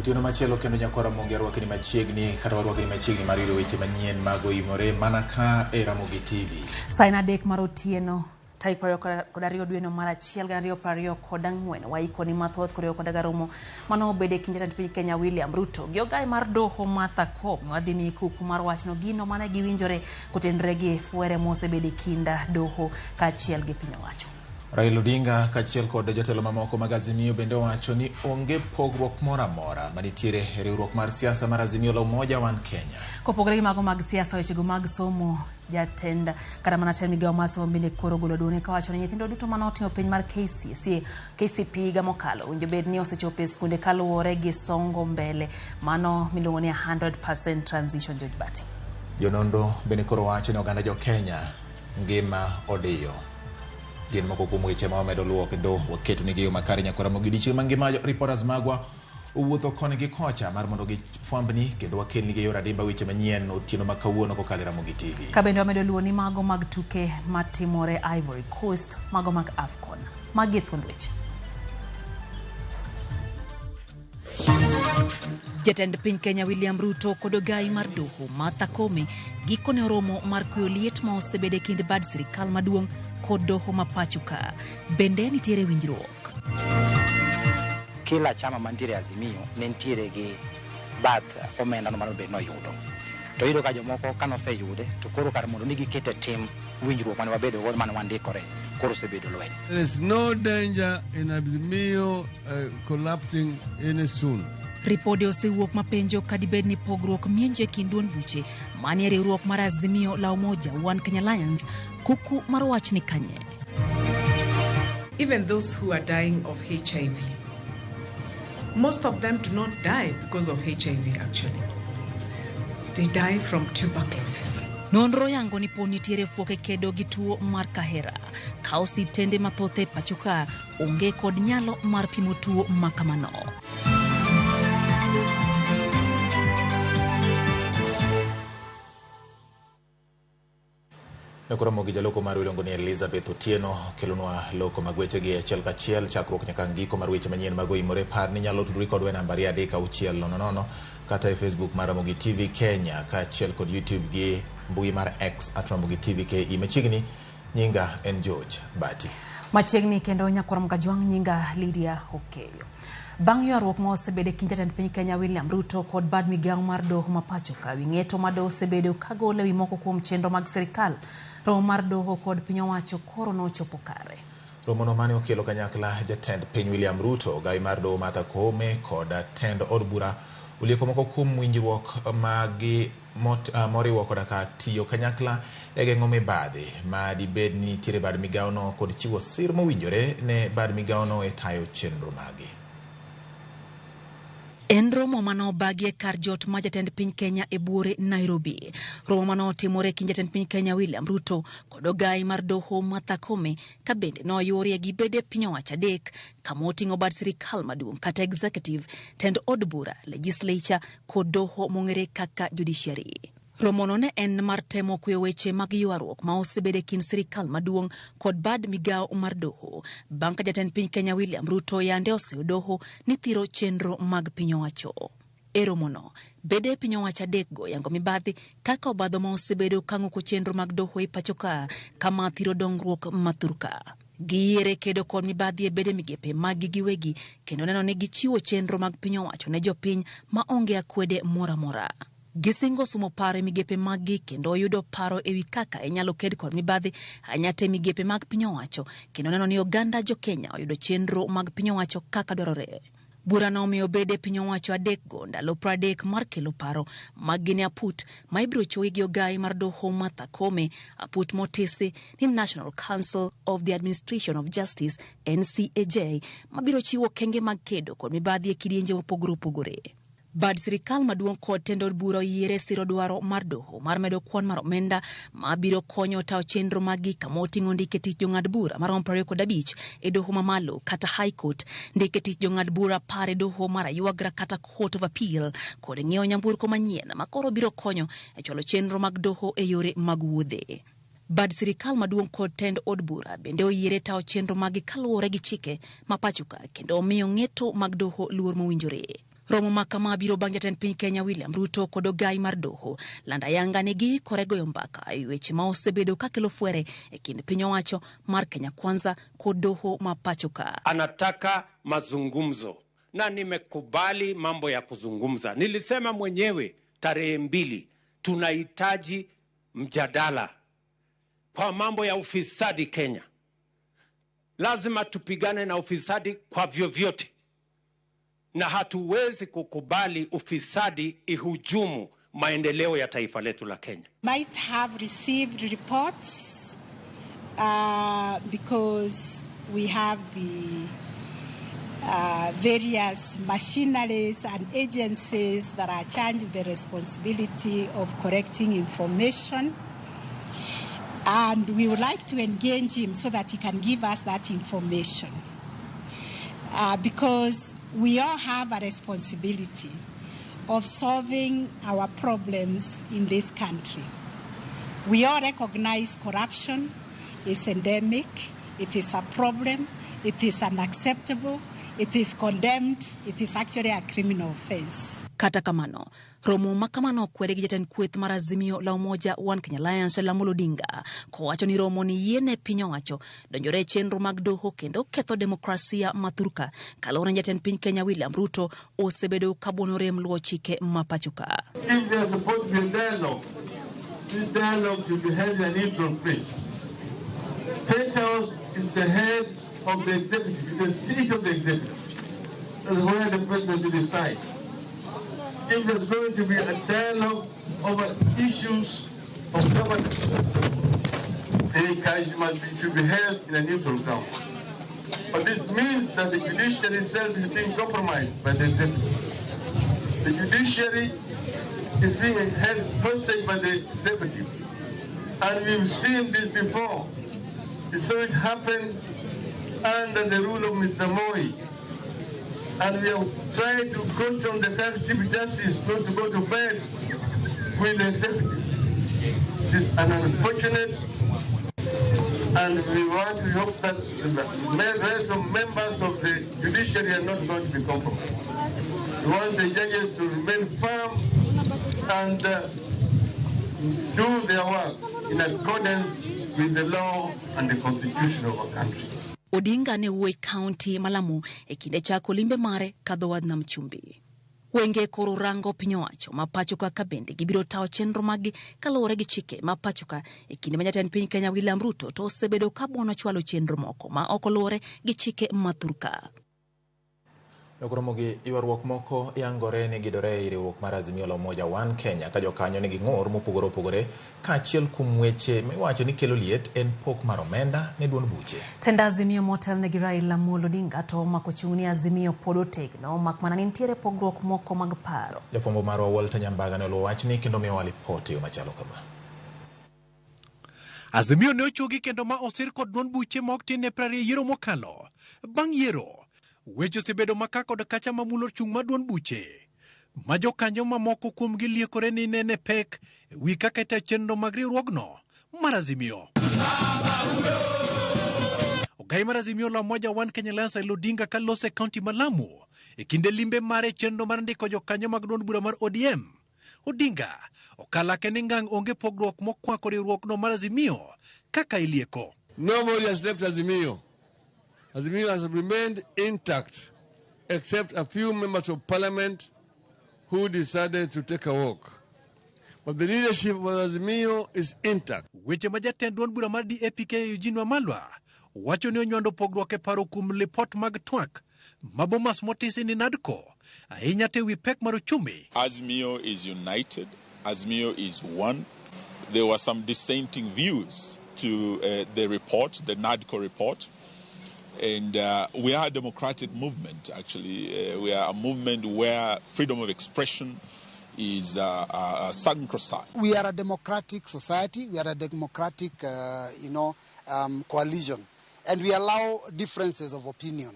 Otieno machielo kendo nyakwara Ramogi arwakni machiegni kata warwakni machiegni mar yudo weche manyien mag oimore mana ka e Ramogi TV. Saa en 3 mar otieno tarik 22 dweno mar 1 2024 waikoni mathoth koriwo koda garomo mano obedo e kind jatend piny Kenya William Ruto gi ogaye mar doho Martha Koome. Wadhi miyi kuku mar wachno gino mane giwinjore kotenre gi fwere mosebedo e kind doho kaachiel gi piny owacho. Raila Odinga kaachiel kod jotelo mamoko mag Azimio bende owacho ni onge pogruok moro amora manitiere e riwruok mar siasa mar Azimio la Umoja One Kenya. Kopogore gi mago mag siasa, wechego mag somo, jatend kata mana tend migawo mar somo bende koro ogolo duone kawacho ni nyithindo duto mane otimo penj mar KCSE, KCPE higa mokalo owinjo bed ni osechopo e skunde kaluwore gi songo mbele mano miluongo ni 100% transition. George Bati. Jononro bende koro wacho ni oganda jo Kenya ngima odiyo. Gin moko kuom weche ma wamedo luwo kendo waketo nigi yo makare nyakwara Ramogi odiechieng' mangima. Reporters magwa owuotho koni gi kocha mar mondo gifwambni kendo wakelnigi e yor adimba weche manyien otieno ma kawuono kokalo e Ramogi TV. Ka bende wamedo luwo ni mago mag tuke matimore Ivory Coast, mago mag AFCON. Magi e thuond weche. Jatend piny Kenya William Ruto kod ogayi mar doho Martha Koome gikone oromo mar kweyo liet ma osebedo e kind bad sirikal maduong' kod doho ma pacho ka. Bende nitiere winjruok. Kila chama mantiere Azimio ne nitiere gi bath omenda no mano bed noyudo. To iyudo ka jomoko kanoseyude to koro kar mondo ni giket e tim winjruok mane wabedo godo mane wandikore koro osebedo lweny. There is no danger in Azimio collapsing any soon. Ripode osewuok mapenjo kadibed ni pogruok mienje e kind duond buche manie riwruok mar Azimio la Umoja One Kenya Alliance. Kuku mar wach ni kanye? Even those who are dying of HIV, most of them do not die because of HIV actually. They die from tuberculosis. Nonro yango ni pod nitiere fuok e kedo gi tuo mar kahera ka osiptende mathoth e pacho ka onge kod nyalo mar pimo tuo ma kamano. Ramogi jaloko mar iluongo ni Elizabeth Otieno kelonwa loko mag wechegi achiel kachiel chakruok nyaka giko mar weche manyien mag oimore. Par ni nyalo tudri kodwa e nambari 3600 kata e Facebook mar Ramogi TV Kenya kaachiel kod YouTube gi mbui mar X at Ramogi TV KE. Machiegni nyinga en George Bati. Machiegni kendo nyakwar Mkajwang' nyinga Lydia Okeyo. Bang' ywaruok ma osebedo e kind jatend piny Kenya William Ruto kod bad migawo mar doho ma pacho ka, wi ng'eto ma doho osebedo ka golo ewi moko kuom chenro mag sirikal, romo mar doho kod piny owacho koro nochopo kare. Romono mane okelo kanyakla jatend piny William Ruto, ogawi mar doho Martha Koome kod tend od bura olieko moko kuom winjruok magi moriwo koda ka tiyo kanyakla e geng'o mibadhi ma dibed ni nitiere bad migawono kod chiwo sir mowinjore ne bad migawono e tayo chenro magi. En romo mane obagi e kar jot ma jatend piny Kenya e buore Nairobi. Romo mane otimore e kind jatend piny Kenya William Ruto kod ogayi mar doho Martha Koome ka bende noyurie gi bede piny owacho adek kama oting'o bad sirikal maduong' kata executive, tend od bura, legislature kod doho mong'ere kaka judiciary. Romono ne en mar temo kweyo weche mag ywaruok ma osebedo e kind sirikal maduong' kod bad migawo mar doho bang' ka jatend piny Kenya William Ruto yande oseyo doho ni thiro chenro mag piny owacho. E romono, bede piny owacho adekgo yango mibadhi kaka obadho ma osebedo ka ng'uko chenro mag doho e pacho ka kama thiro dongruok mathurka. Giyiere kedo kod mibadhi e bede migepe maggi giwegi kendo neno ni gichiwo chenro mag piny owacho ne jopiny ma onge akwede moro amora. Gisingo sumo paro e migepe maggi kendo yudo paro ewi kaka inyalo ked kod mibadhi ahinya te migepe mag piny owacho kendo neno ni oganda jo Kenya oyudo chenro mag piny owacho kaka dwarore. Burano omiyo bede piny owacho adekgo ndalo 30 mar kelo paro maggi ne aput ma ibiro chuogi gi ogayi mar doho Martha Koome, aput motisi ni National Council of the Administration of Justice NCAJ mabiro chiwo okenge mag kedo kod mibadhi e kidienje mopogore opogore. Bad sirikal maduong' kod tend od bura oyiere siro dwaro mar doho mar medo kwan mar omenda mabiro konyo tayo chenro maggi kama oting'o ndike tich jong'ad bura maromo 25 e doho mamalo kata High Court, ndike tich jong'ad bura 10 e doho mar aywagra kata Court of Appeal kod ng'iewo nyamburko manyien ma koro biro konyo e chwalo chenro mag doho e yore mag wuodhe. Bad sirikal maduong' kod tend od bura bende oyiere tayo chenro maggi kaluwore gi chike ma pacho ka kendo omiyo ng'eto mag doho luor mowinjore. Romo ma kama biro bang' jatend piny Kenya William Ruto kod ogai mar doho lando ayanga ni giikore goyo mbaka e weche ma osebedo kakelo fwere e kind piny owacho mar Kenya Kwanza kod doho ma pacho ka. Anataka mazungumzo na nimekubali mambo ya kuzungumza. Nilisema mwenyewe tarehe 2 tunahitaji mjadala kwa mambo ya ufisadi Kenya. Lazima tupigane na ufisadi kwa vyovyote, na hatuwezi kukubali ufisadi ihujumu maendeleo ya taifa letu la Kenya. Might have received reports because we have the various machineries and agencies that are charged with the responsibility of collecting information. And we would like to engage him so that he can give us that information. Because we all have a responsibility of solving our problems in this country. We all recognize corruption is endemic, it is a problem, it is unacceptable, it is condemned, it is actually a criminal offense. Kata kamano, romo ma kamano okwede gi jatend kweth mar Azimio la Umoja One Kenya Alliance Raila Amolo Odinga kowacho ni romo ni yiene piny owacho donjore e chenro mag doho kendo ketho demokrasia ma thurka kaluwore ni jatend piny Kenya William Ruto osebedo ka buono rem luwo chike ma pacho ka. If there's supposed to be a dialogue, this dialogue should be held in a neutral place. State House is the head of the executive, the seat of the executive. That's where the president will decide. If there's going to be a dialogue over issues of governance, they should be held in a neutral ground. But this means that the judiciary itself is being compromised by the executive. The judiciary is being held hostage by the executive. And we've seen this before. We saw it happen under the rule of Mr. Moi. And we have tried to caution the current Chief Justice not to go to bed with the executive. It is an unfortunate, and we want to hope that the rest of members of the judiciary are not going to be compromised. We want the judges to remain firm and do their work in accordance with the law and the constitution of our country. Odinga ne wuoyo e kaunti ma Lamu e kinde chako limbe mare kadho wadh nam chumbi. Wenge koro rango piny owacho ma pacho ka bende gibiro tawo chenro maggi kaluwore gi chike ma pacho ka e kinde ma jatend piny Kenya William Ruto to osebedo ka buono chwalo chenro moko ma ok oluwore gi chike ma thurka. Romo gi ywaruok moko yangore ni gidore e riwruok mar Azimio la Umoja One Kenya ka jokanyo nigi ng'ur mopogore opogore kaachiel kuom weche miwacho ni kelo liet en pok mar omenda ne duond buche. Tend Azimio motelne gi Raila Amolo Odinga to omako chung' ni Azimio pod otegno mak mana ni nitiere pogruok moko mag paro. Jafwambo marwa Walter Nyambaga ne oluwo wachni kendo miyowa lipot e yo machalo kama. Azimio ne ochuogi kendo ma osir kod duond buche ma ok tin ne 20 yiero mokalo. Bang' yiero, weche osebedo maka kod kacha mamulo chung' mar duond buche. Ma jokanyo mamoko kuomgi liekore ni nene pek e wi kaka itayo chenro mag riwruogno mar Azimio. Ogai mar Azimio la Umoja One Kenya Alliance Raila Odinga kaloso e kaunti ma Lamu e kinde limbe mare chenro mar ndiko jokanyo mag duond bura mar ODM. Odinga okalake ni ngang' onge pogruok mokwako riwruokno mar Azimio kaka ilieko. Nobody has left Azimio. Azimio has remained intact, except a few members of parliament who decided to take a walk. But the leadership of Azimio is intact. Weche ma jatend duond bura mar DAPK Eugene Wamalwa wacho ni onywando pogruok e paro kuom lipot mag twak ma Bomas motisi ni NADCO ahinya te wi pek mar uchumi. Azimio is united. Azimio is one. There were some dissenting views to the report, the NADCO report. And we are a democratic movement, actually. We are a movement where freedom of expression is sacrosanct. We are a democratic society. We are a democratic, coalition. And we allow differences of opinion.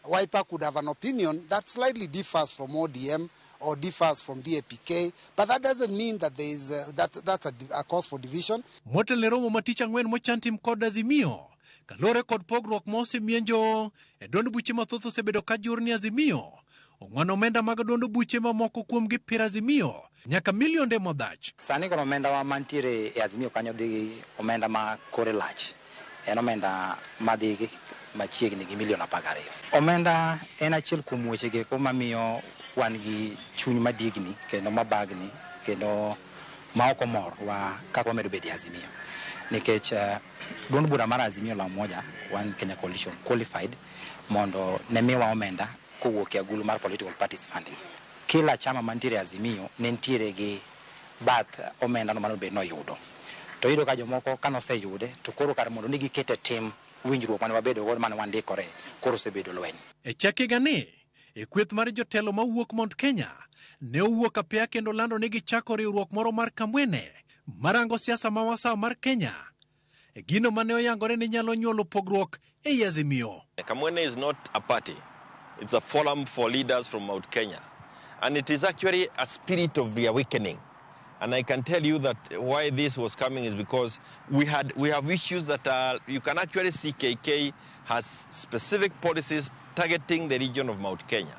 Wiper could have an opinion that slightly differs from ODM or differs from DAPK, but that doesn't mean that there is that's a cause for division. Motel ne romo ma tich ang'wen mochan tim kod Azimio kaluwore kod pogruok ma osemienjo e duond buche mathoth osebedo ka jur ni Azimio ong'wano omenda mag duond buche mamoko kuom gi pir Azimio nyaka milionde modhach. Sani koro omenda wa mantiere e Azimio kanyo dhi omenda ma kore lach. En omenda madhi machiegni gi milion 12. Omenda en achiel kuom weche geko mamiyo wan gi chuny madigni kendo mabagni kendo ma ok omor wa kaka wamedo bedo e Azimio. Nikech duond bura mar Azimio la Umoja One Kenya Coalition qualified mondo ne miwa omenda kowuok e agulu mar political parties funding. Kila chama mantiere e Azimio ne nitiere gi bath omenda no mane bed noyudo. To iyudo ka jomoko kanoseyude to koro kar mondo ni gikete tim winjruok mane wabedo go mane wandikore koro osebedo lweny. E chak higani, e kweth mar jotelo mawuok Mount Kenya ne owuok apoya kendo lando ni gichako riwruok moro mar Kamwene marango siasa ma wasawa mar Kenya. E gino mane oyangore ni nyalo nyuolo pogruok ei Azimio. Kamwene is not a party. It's a forum for leaders from Mount Kenya. And it is actually a spirit of reawakening. And I can tell you that why this was coming is because we have issues that are, you can actually see KK has specific policies targeting the region of Mount Kenya.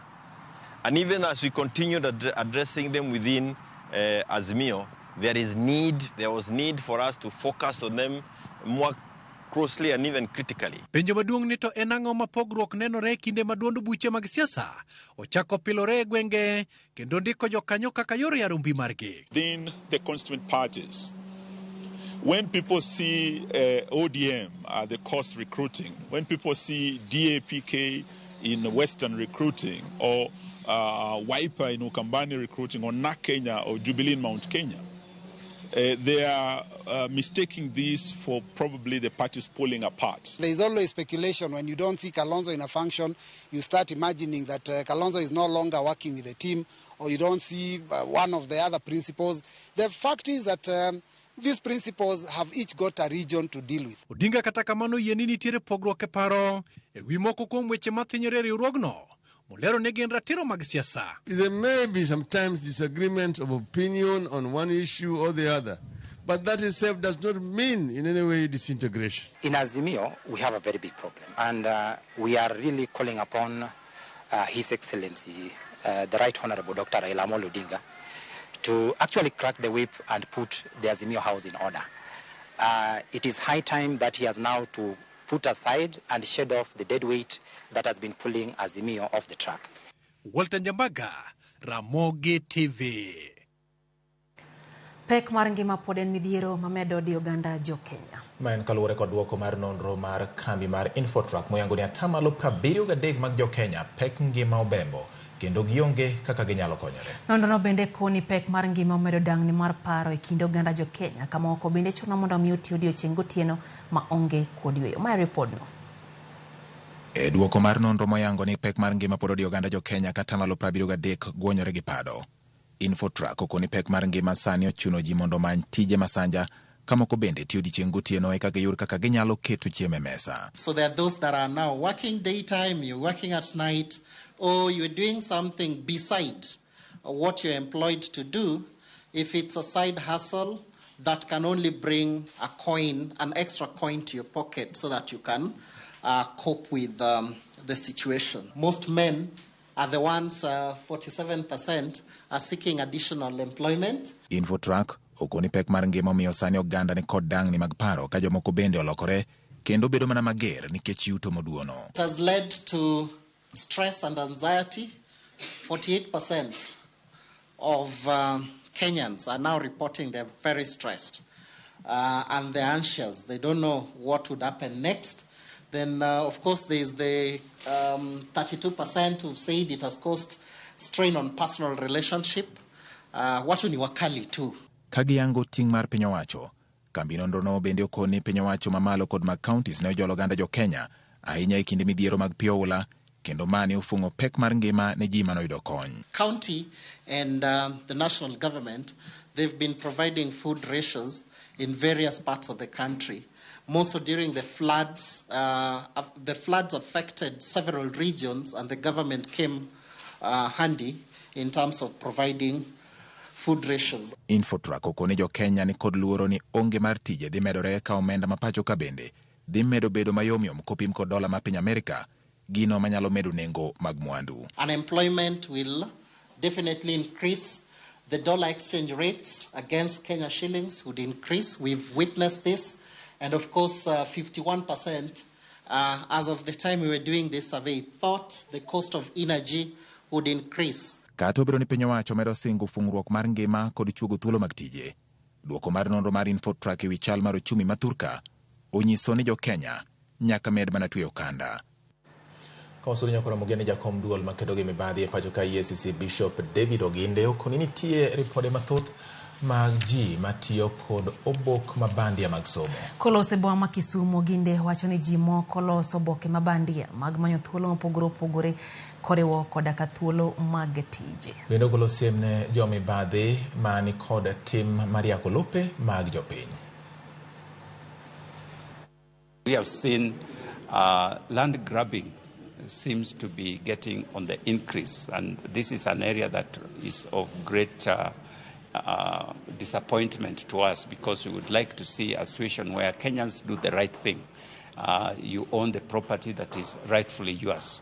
And even as we continued addressing them within Azimio, there was need for us to focus on them more closely and even critically. Penjo maduong' ni to en ang'o ma pogruok nenore e kinde ma duond buche mag siasa ochako pilore e gwenge kendo ndiko jokanyo kaka yor yaro mbi margi. Within the constituent parties, when people see ODM at the coast recruiting, when people see DAPK in Western recruiting, or Wiper in Ukambani recruiting, or NAC Kenya or Jubilee in Mount Kenya, they are mistaking this for probably the parties pulling apart. There is always speculation when you don't see Kalonzo in a function, you start imagining that Kalonzo is no longer working with the team, or you don't see one of the other principals. The fact is that these principals have each got a region to deal with. Odinga kata kamano yie ni nitiere pogruok e paro e wi moko kuom weche mathinyore e riwruogno molero ni gin ratiro mag siasa. There may be sometimes disagreement of opinion on one issue or the other, but that itself does not mean in any way disintegration. In Azimio, we have a very big problem, and we are really calling upon His Excellency, the Right Honorable Dr. Raila Amolo Odinga, to actually crack the whip and put the Azimio house in order. It is high time that he has now to put aside and shed off the dead weight that has been pulling Azimio off the track. Walter Njambaga, Ramogi TV. Pek mar ngima pod en midhiero mamedo di oganda jo Kenya. Ma en kaluwore kod duoko mar nonro mar kambi mar Infotrack moyango ni atamalo 73 mag jo Kenya pek ngima obembo kendo gionge kaka ginyalo konyore. Nonrono bende koni pek mar ngima omedo dangni mar paro e kind oganda jo Kenya kama oko bende chuno mondo mi oti odiochieng' gotieno ma onge kod yweyo. Mae ripodno. E duoko mar nonro moyango ni pek mar ngima pod odi oganda jo Kenya kata malo 73 gwonyore gi pado. Infotrack okoni pek mar ngima sani ochuno ji mondo omany tije masanja kamoko bende tiyo odiochieng' gotieno eka giyud kaka ginyalo keto chiemo e mesa. So there are those that are now working daytime, you're working at night, or you're doing something beside what you're employed to do. If it's a side hustle, that can only bring a coin, an extra coin to your pocket so that you can cope with the situation. Most men are the ones, 47%, are seeking additional employment. Infotrack okoni pek mar ngima omiyo sani oganda ni kod dangni mag paro ka jomoko bende olokore kendo bedo mana mager nikech yuto moduono. It has led to stress and anxiety. 48% of Kenyans are now reporting they're very stressed and they're anxious. They don't know what would happen next. Then, of course, there's the 32% who've said it has caused strain on personal relationship. Watu ni wakali too. Ka giyango ting' mar piny owacho, kambi nonrono bende okoni piny owacho mamalo kod mag counties ne ojolo oganda jo Kenya ahinya e kinde midhiero mag pi oula kendo mane ofung'o pek mar ngima ne ji manoyudo kony. County and the national government, they've been providing food rations in various parts of the country. More so during the floods. The floods affected several regions and the government came handy in terms of providing food rations. Infotrack okoni jo Kenya ni kod luoro ni onge mar tije dhi medore ka omenda ma pacho ka bende dhi medo bedo mayomyom kopim kod dola ma piny Amerika, Gino manyalo medo nengo mag mwandu. Unemployment will definitely increase. The dollar exchange rates against Kenya shillings would increase. We've witnessed this. And of course, 51% as of the time we were doing this survey thought the cost of energy would increase. Kata obedo ni piny owacho medo singo fung'ruok mar ngima kod chuogo thuolo mag tije, duoko mar nonro mar Infotrak ewi chal mar ochumi ma thurka onyiso ni jo-Kenya nyaka med mana tweyo okanda. Kawasuru nyakoro mogeni jakom duol makedo gi mibadhi e pacho ka EACC Bishop David Oginde okoni nitie ripode mathoth mag ji matiyo kod obok mabandia mag somo. Kolose boma ma Kisumu, Oginde wacho ni ji moko loso oboke mabandia mag manyo thuolo mopogore opogore koriwo koda ka thuolo mag tije. Bende ogolo siem ne jomibadhi mani kod tim mar yako lope mag jopiny. We have seen land grabbing seems to be getting on the increase, and this is an area that is of great disappointment to us, because we would like to see a situation where Kenyans do the right thing. You own the property that is rightfully yours.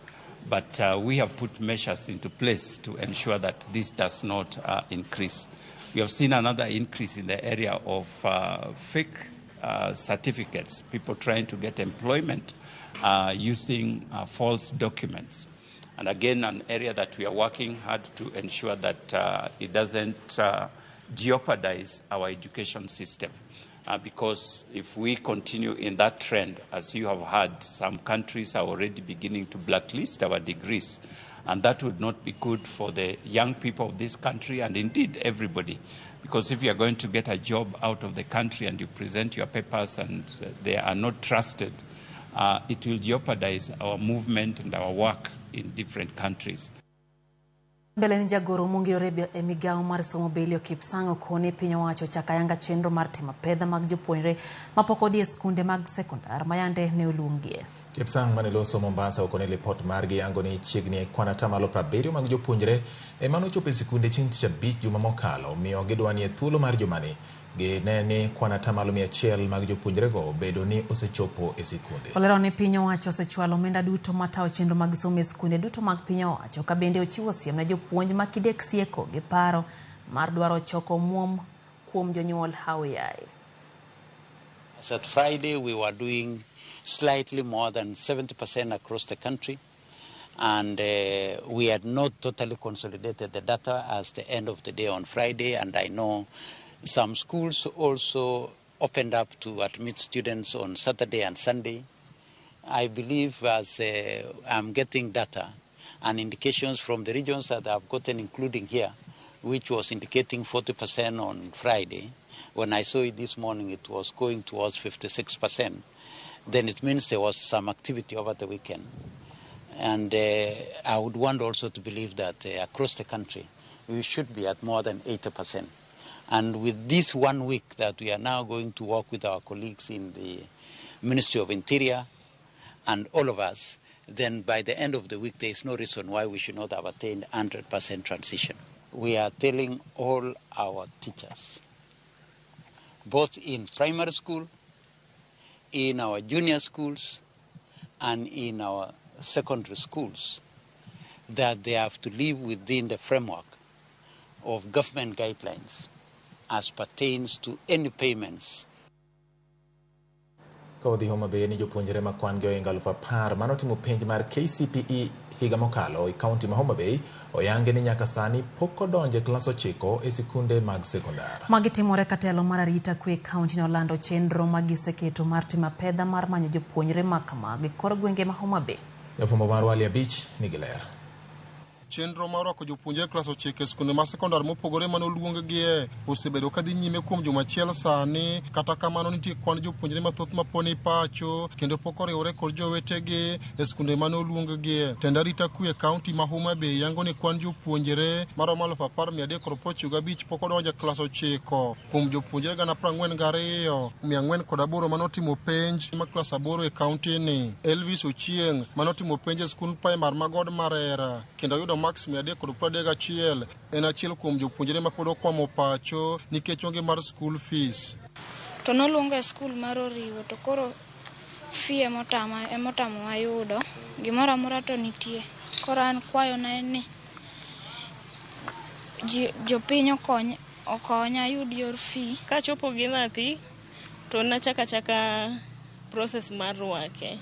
But we have put measures into place to ensure that this does not increase. We have seen another increase in the area of fake certificates, people trying to get employment using false documents. And again, an area that we are working hard to ensure that it doesn't jeopardize our education system. Because if we continue in that trend, as you have heard, some countries are already beginning to blacklist our degrees. And that would not be good for the young people of this country and indeed everybody. Because if you are going to get a job out of the country and you present your papers and they are not trusted, it will jeopardize our movement and our work in different countries. Mbele ni jagoro mongirore e migawo mar somo Belio Kipsang okone piny owacho chako ayanga chenro mar timo pedha mag jopuonjre mapok odhi e skunde mag sekondar mayande ne oluongie. Kipsang mane loso Mombasa okone lipot margi yango ni chiegni kwan 70% mag jopuonjre ema nochopo e sikunde chieng' tich abich juma mokalo, omiyo gidwa ni e thuolo mar jumani gine ni kwan 100% mag jopuonjrego bedo ni osechopo e sikunde. Olero ni piny owacho osechwalo omenda duto matayo chenro mag somo e sikunde duto mag piny owacho, ka bende ochiwo siem ne jopuonj ma kidek sieko gi paro mar dwaro choko omuom kuom jonyuol haoyaye. As at Friday, we were doing slightly more than 70% across the country, and we had not totally consolidated the data as the end of the day on Friday, and I know some schools also opened up to admit students on Saturday and Sunday. I believe as I'm getting data and indications from the regions that I've gotten, including here, which was indicating 40% on Friday. When I saw it this morning, it was going towards 56%. Then it means there was some activity over the weekend. And I would want also to believe that across the country, we should be at more than 80%. And with this 1 week that we are now going to work with our colleagues in the Ministry of Interior and all of us, then by the end of the week, there is no reason why we should not have attained 100% transition. We are telling all our teachers, both in primary school, in our junior schools, and in our secondary schools, that they have to live within the framework of government guidelines as pertains to any payments. Ka odhi Homa Bay ni jopuonjre ma kwan gi ohingo 10,000 manotimo penj mar KCPE higa mokalo e kaunti ma Homa Bay oyange ni nyaka sani pok odonjo e klas 9 e sikunde mag sekondar. Magi timore ka telo mar arita kwe e kaunti no olando chenro ma giseketo mar timo apedha mar manyo jopuonjre ma kamago e kor gwenge ma Homa Bay. Jafwambo marwa Ali Abich nigi ler. Chenro mar rwako jopuonjre e klas 9 e skunde ma sekondar mopogore mane oluonggie osebedo kadhi nyime kuom juma achiel sani. Kata kamano nitie kwan jopuonjre mathoth maponi pacho kendo pok oriwore kod jowetegi e skunde mane oluonggie. Tend arita kwe e kaunti ma Homa Bay yango ni kwan jopuonjre maromo 10,395 pok odonjo e klas 9 kuom jopuonjre 42,408 manotimo penj ma klas 8 e kaunti ni. Elvis Ochieng manotimo penj e skund primar ma God Marera kendo oyudo max 331 en achiel kuom jopuonjre ma pod okwamo pacho nikech onge mar school fees. To noluonga e skul mar Oriwo to koro Fee emotama emotamowa yudo. Gimoro amora to nitie. Koro an kwayona en ni jopiny okonya ayud yor fee. Kachopo gi nyathi to nachako achaka process mar rwake.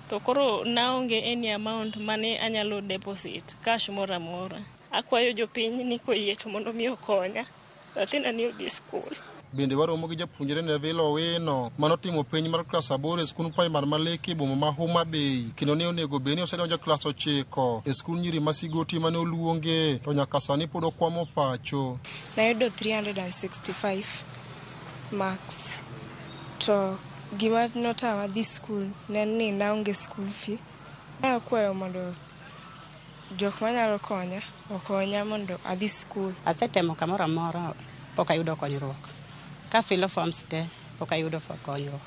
To koro naonge any amount mane anyalo deposit cash moro amora. Akwayo jopiny ni koyie to mondo mi okonya. Nyathina ni odhi skul. Bende waromo gi japuonjre Neville Owino manotimo penj mar klas 8 e skund primar ma Leki e boma ma Homa Bay kendo ne onego bed ni osedonjo klas 9 e skund nyiri ma Sigoti mane oluonge to nyaka sani pod okwamo pacho. Nayudo 365 marks to gima notama dhi skul ne en ni naonge school fee. Nakwayo mondo jok manyalo konya okonya mondo adhi skul. Asetemo kamoro amora pok ayudo konyruok. Ka filo forms te pok ayudo konyruok.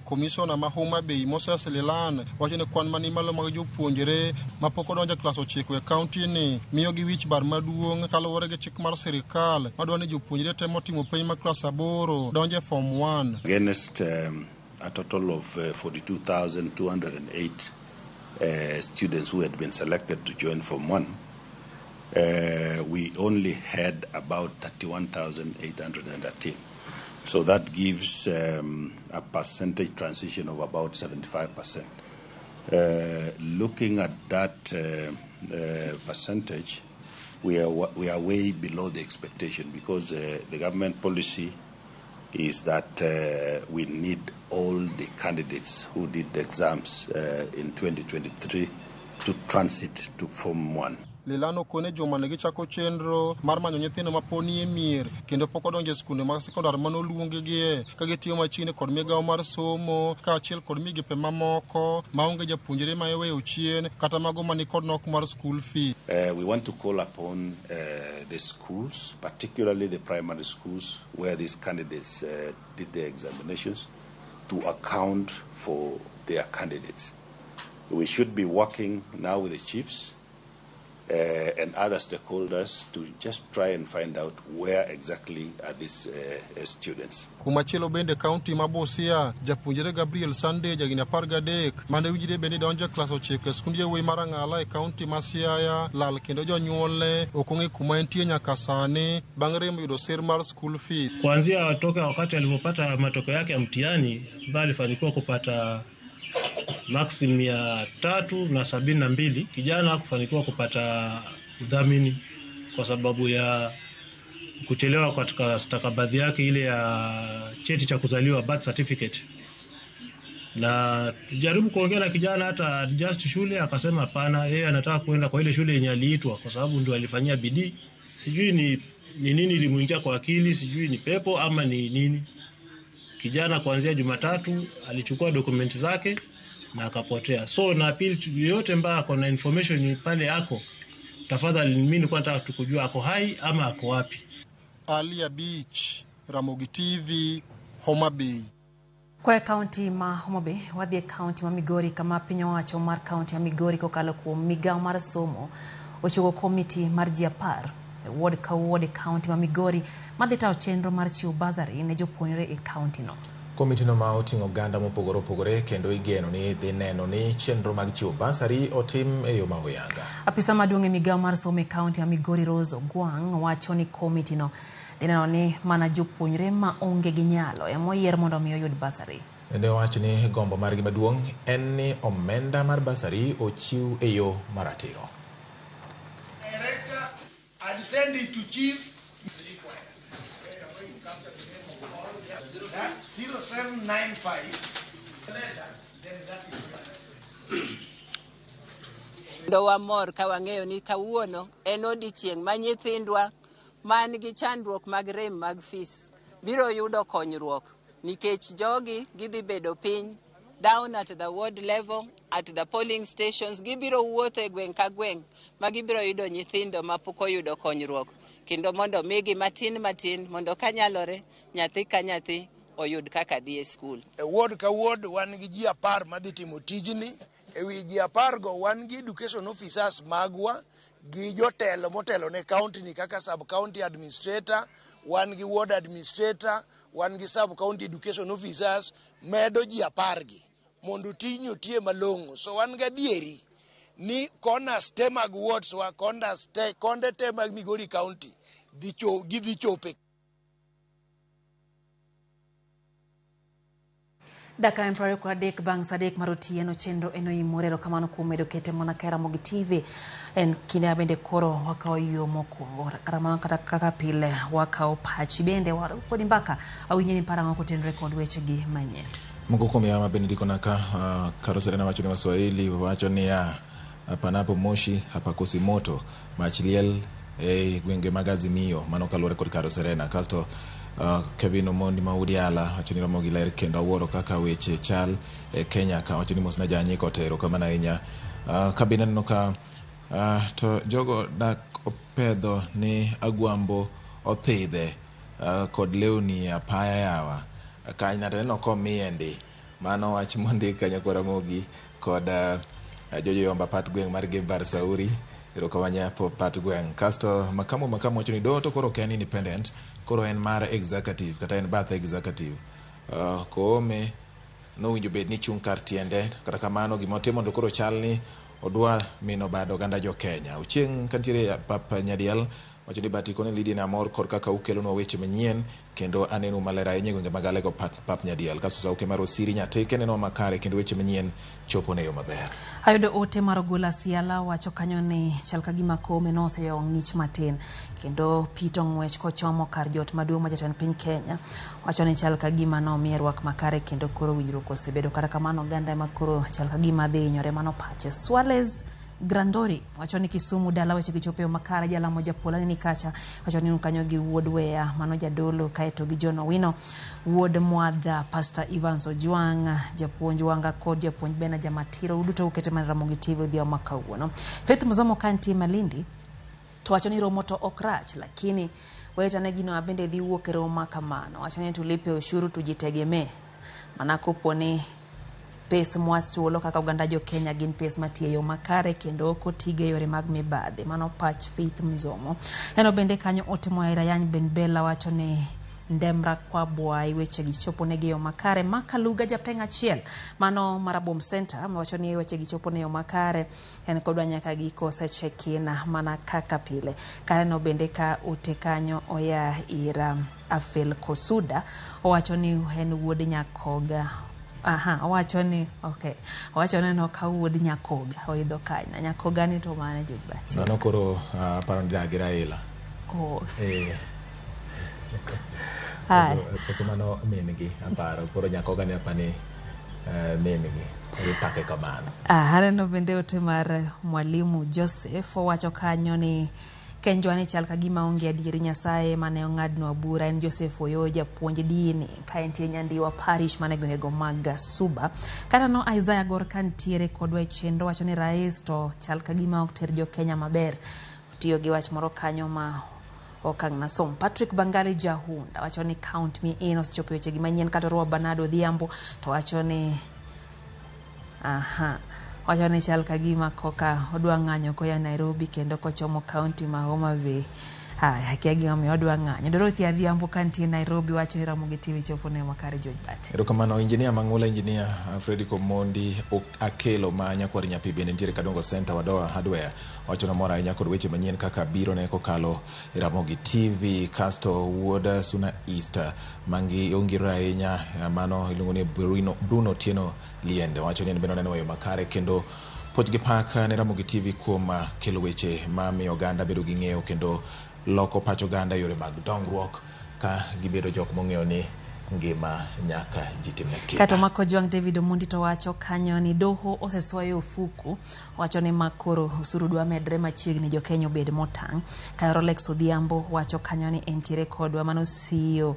Komishona ma Homa Bay Moses Lelan wacho ni kwan mani malo mag jopuonjre mapok odonjo e klas 9 e kaunti ni miyo gi wich bar maduong' kaluwore gi chik mar sirikal madwa ni jopuonjre temo timo penj mar klas 8 donjo e form 1. Against a total of 42,208 students who had been selected to join Form 1, we only had about 31,813. So that gives a percentage transition of about 75%. Looking at that percentage, we are way below the expectation because the government policy is that we need all the candidates who did the exams in 2023 to transit to Form 1. Lilano kone juma ne gichako chenro mar manyo nyithindo mapod nie mier kendo pok odonjo e skunde mag sekondar mane oluongigie ka gitiyo machiegni kod migawo mar somo kaachiel kod migepe mamoko maonge japuonjre ma iweyo chien kata mago mani kod nok mar school fee. We want to call upon the schools, particularly the primary schools where these candidates did their examinations, to account for their candidates. We should be working now with the chiefs and other stakeholders to just try and find out where exactly are these students. Kumachielo bende kaunti ma Busia, japuonjre Gabriel Sunday jahigni 13 mane winjre bende donjo e klas 9 e skund yawuoyi mar Ang'ala e kaunti ma Siaya lal kendo jonyuolne ok ong'e kuma entie nyaka sani bang' rem yudo sir mar school fee. Kuanzia toka wakati alipopata matokeo yake ya mtihani ambaye alifanikiwa kupata maksi 372, kijana hakufanikiwa kupata udhamini kwa sababu ya kuchelewa katika stakabadhi yake ile ya cheti cha kuzaliwa, birth certificate. Na tujaribu kuongea na kijana hata adjust shule, akasema hapana, yeye anataka kuenda kwa ile shule yenye aliitwa kwa sababu ndio alifanyia bidii. Sijui ni nini ilimuingia kwa akili, sijui ni pepo ama ni nini. Kijana kuanzia Jumatatu alichukua dokumenti zake na akapotea. So na appeal yote mbaya ako na information pale yako, tafadhali mimi nilikuwa nataka tukujua ako hai ama ako wapi. Alia Beach, Ramogi TV, Homa Bay. Kwa kaunti ma Homa Bay, wadhi e kaunti ma Migori kama piny owacho mar kaunti ya Migori kokalo kuom migawo mar somo ochiwo komiti mar ji 10 e ward ka ward e kaunti ma Migori madhi tayo chenro mar chiwo basari ne jopuonjre e kaunti no. Komiti no ma oting'o oganda mopogore opogore kendo igeno ni dhi neno ni chenro mag chiwo basari otim e yo ma oyanga. Apisa maduong' e migawo mar somo e kaunti ma Migori Rose Ogwang' wacho ni komiti no dhi neno ni mana jopuonjre ma onge gi nyalo ema oyier mondo mi oyud basari. Bende owacho ni gombo margi maduong' en ni omenda mar basari ochiw e yo maratiro. And send it to chief 0795 letter, then that is. Ndo wamor ka wang'eyo ni kawuono en odiechieng' ma nyithindwa man gi chandruok mag rem mag fees biro yudo konyruok nikech jogi gidhi bedo piny down at the ward level, at the polling stations, gibiro wuotho e gweng' ka gweng' ma gibiro yudo nyithindo ma pok oyudo konyruok kendo mondo migi matin matin mondo kanyalore nyathi ka nyathi oyud kaka dhi e skul. E ward ka ward wan gi ji 10 madhi timo tijni. E wi ji 10 go wan gi education officers magwa gi jotelo motelo ne county ni kaka sub county administrator, wan gi ward administrator, wan gi sub county education officers, medo ji 10 gi. mondo tijni otiye malong'o. So wan gadieri ni corners te mag wards wa, corners te, konde te mag Migori County gidhi chope. Dakika en 23 bang' saa 3 mar otieno chenro en oimore. Erokamano kuom medo kete mana ka Ramogi TV. En kinde bende koro wakawo yo mokwongo. Kata mana kata kaka pile wakawo pachi bende kodi mbaka awinje ni parang'o kotenore kod wechegi manyien. Moko kuom yawa ma bende ndikona ka Karo Serena wacho ni Waswahili wacho niya panapo moshi hapakosi moto, mach liel e gwenge mag Azimio. Mano kaluwore kod Karo Serena. Kasto Kevin Omondi ma Udiala wacho ni Ramogi ler kendo awuoro kaka weche chal e Kenya ka. Wacho ni mosna Janyiko otero kamano ahinya. Kabende aneno ka to jogo dak opedho ni Agwambo othidhe kod lewni apaya yawa. Kanyna to aneno komiye ndi. Mano wach mondik kanyo kod Ramogi kod Jojo Yomba pat gweng' mar Gimbar Sauri. Erokamano pat gweng'. Kasto Makamu wacho ni doho to koro ok en independent, koro en mar executive kata en bath executive. Koome nowinjo bed ni chung' kar tiende, kata kamano gimotimo to koro chal ni odwa mino bad oganda jo Kenya. Ochieng' kantiere pap Nyadiel wacho ni batiko ni Lydia amor kod kaka ukelonwa weche manyien kendo aneno maler ahinya e gwenge mag Alego pap Nyadiel. Kasto sauke mar Osiri Nyatike neno makare kendo weche manyien chopo ne yo maber. Ayudo ote mar Ogola Siala wacho kanyo ni chal ka gima Koome noseyo ng'ich matin kendo pito ng'wech kochomo kar jot maduong' ma jatend piny Kenya. Wacho ni chal ka gima nomiye rwak makare kendo koro winjruok osebedo. Kata kamano oganda ema koro chal ka gima dhi hinyore mano pache. Swales Grandori wacho ni Kisumu dala weche gichopo e makare. Jalamo Japola ni kacha wacho ni kanyo gi wuod Weya mano jadolo kaeto gi John Owino wuod Mwadha, Pastor Evans Ojwang, japuonj Wanga kod japuonj Bena Jamatiro uduto ukete mana Ramogi TV odhiambo ma kawuono. Faith Mzomo ka nitie Malindi to wacho ni romo to ok rach lakini wetane gino bende dhi wuok e romo ma kamano. Wacho ni tulipe ushuru tujitegemee, mana kopo ni pes mwachulo kaka oganda jo Kenya gin pes matiyo e yo makare kendo ok otigo e yore mag mibadhi. Mano pach Faith Mzomo. Eno bende kanyo ote moa ir Ayany Ben Bella wacho ni Ndemra kwa Bwai weche gi chopo negi e yo makare. Makaluga japeng' achiel mano Marabom Center wacho ni weche gi chopo ne yo makare en kodwa nyaka giko seche kina mana kaka pile. Kaneno bende ka ote kanyo oya ir Afel Kosuda owacho ni en wuod Nyakoga. Aha, owacho ni okay. Owacho ni no ka wuod Nyakoga oidho kanya. Nyakoga ni to mane Judbati. Mano koro aparo ni dak gi Raila. Oh. Koso mano min gi aparo. Koro Nyakoga ni apani min gi. Ipake kamano. Aneno bende ote mar Mwalimu Joseph owacho kanyo ni Kenjwa ni chal ka gima onge adieri Nyasaye mane ong'adnwa bura en Joseph Oyo japuonj dini ka entie Nyandiwa Parish mane gwengego mag Suba. Kata no Isaiah Gor ka nitiere kodwa e chenro wacho ni rais to chal ka gima ok ter jo Kenya maber. Otiyo gi wach moro kanyo ma okang' nasom. Patrick Bangali Jahunda wacho ni count me in osechopo weche gi manyien. Kata Orwa Bernardo Odhiambo to wacho ni aha. Wacho ni chal ka gima koka odwa ng'anyo koya Nairobi kendo kochomo kaunti ma Homa Bay. Haya, akia gimomiyo odwa ng'anyo. Dorothy Adhiambo ka nitie Nairobi wacho ni Ramogi TV chopo ne makare George Bati. Erokamano injinia Mang'ula, injinia Fredrick Omondi Akelo ma nyakwar Nyapi bende nitiere Kadongo Center Wadoa Hardware. Wacho nomor ahinya kod weche manyien kaka biro ne kokalo e Ramogi TV. Kasto wuod Suna East mangi ongiro ahinya mano iluongo ni Bruno Tieno Liende. Wacho ni en bende oneno yo makare kendo puoch gi pak ne Ramogi TV kuom kelo weche mamiyo oganda bedo gi ng'eyo kendo loko pach oganda e yore mag dongruok ka gibedo jok mong'eyo ni ngima nyaka ji timne kinda. Kato mako Jwang' David Omondi to wacho kanyo ni doho osesoyo ofuku. Wacho ni makoro osuru dwa medre machiegni jo Kenya obed motang'. Ka Rolex Odhiambo wacho kanyo ni entiere kodwa mano CEO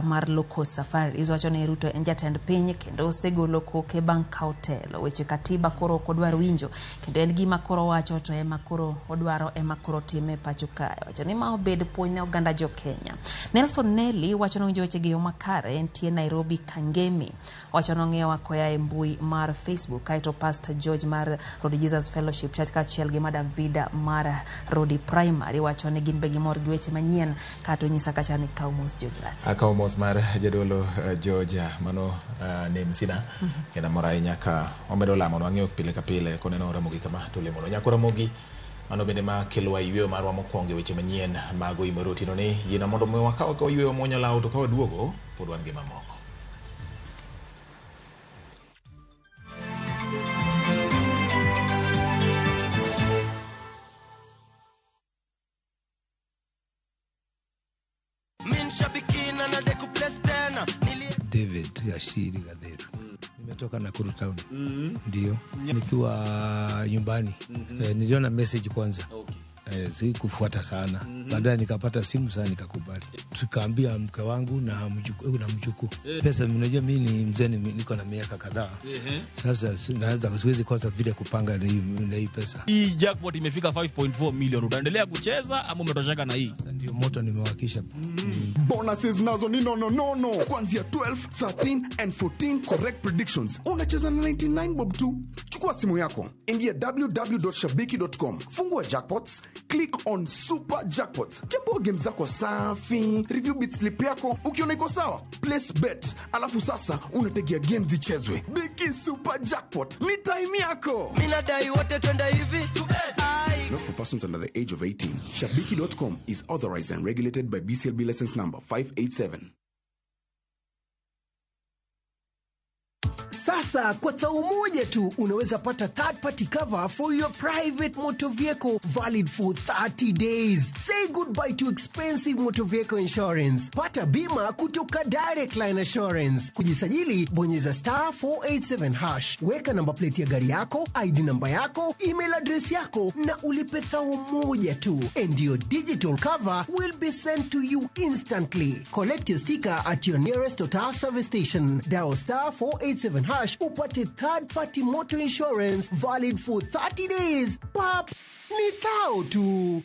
mar Loko Safaris. Wacho ni Ruto en jatend piny kendo osegolo koke bang' kawo telo. Weche katiba koro ok odwar winjo kendo en gima koro wacho to ema koro odwaro ema koro time pacho kae. Wacho ni ma obed puonj ne oganda jo Kenya. Nelson Nelly wacho ni owinjo weche gi yo makare. Entie Nairobi Kangemi. Wacho nong'iewa koya e mbui mar Facebook. Kaeto Pastor George mar Rodi Jesus Fellowship Church kaachiel gi Madam Vida mar Rodi Primary wacho ni gin be gimor gi weche manyien. Kato nyisa kacha ni kaw mos George Rats. Akawo mos mar jadolo George mano ne msina kendo amor ahinya ka omedo lamo wang'eyo pile ka pile koneno Ramogi kama to lemono. Nyako Ramogi mano bende ma kelowa yweyo marwa mokwongo e weche manyien mag Oimore otieno ni yiena mondo mi wakaw akawa yweyo mwanyalo to ka waduogo pod wan gi mamoko. David Gashiri Gatheru. Nimetoka Nakuru town. Ndio. Nikiwa nyumbani. Niliona message kwanza. Sikufuata sana. Baadaye nikapata simu sana nikakubali. Tukaambia mke wangu na mjukuu. Pesa mnajua mimi ni mzee, niko na miaka kadhaa. Sasa naweza siwezi kosa vile kupanga na hii pesa. Hii jackpot imefika 5.4 million. Utaendelea kucheza ama umetosheka na hii? Sasa ndio moto nimewakisha. Bonuses nazo ni nono nono. Kuanzia 12, 13 and 14 correct predictions. Unacheza na 99 bob tu. Chukua simu yako, ingia www.shabiki.com, fungua jackpots, click on super jackpots. Chambua game zako safi, review bet slip yako, ukiona iko sawa, place bet. Alafu sasa unategea games zichezwe. Biki super jackpot, ni time yako. Mimi nadai wote twende hivi. Not for persons under the age of 18. Shabiki.com is authorized and regulated by BCLB license number 587. Sasa kwa thao moja tu unaweza pata third party cover for your private motor vehicle valid for 30 days. Say goodbye to expensive motor vehicle insurance. Pata bima kutoka Direct Line Assurance. Kujisajili, bonyeza star 487 hash. Weka namba plate ya gari yako, ID namba yako, email address yako na ulipe thao moja tu. And your digital cover will be sent to you instantly. Collect your sticker at your nearest Total service station. Dial star 487 hash upate third party motor insurance valid for 30 days. Pap, ni thao tu.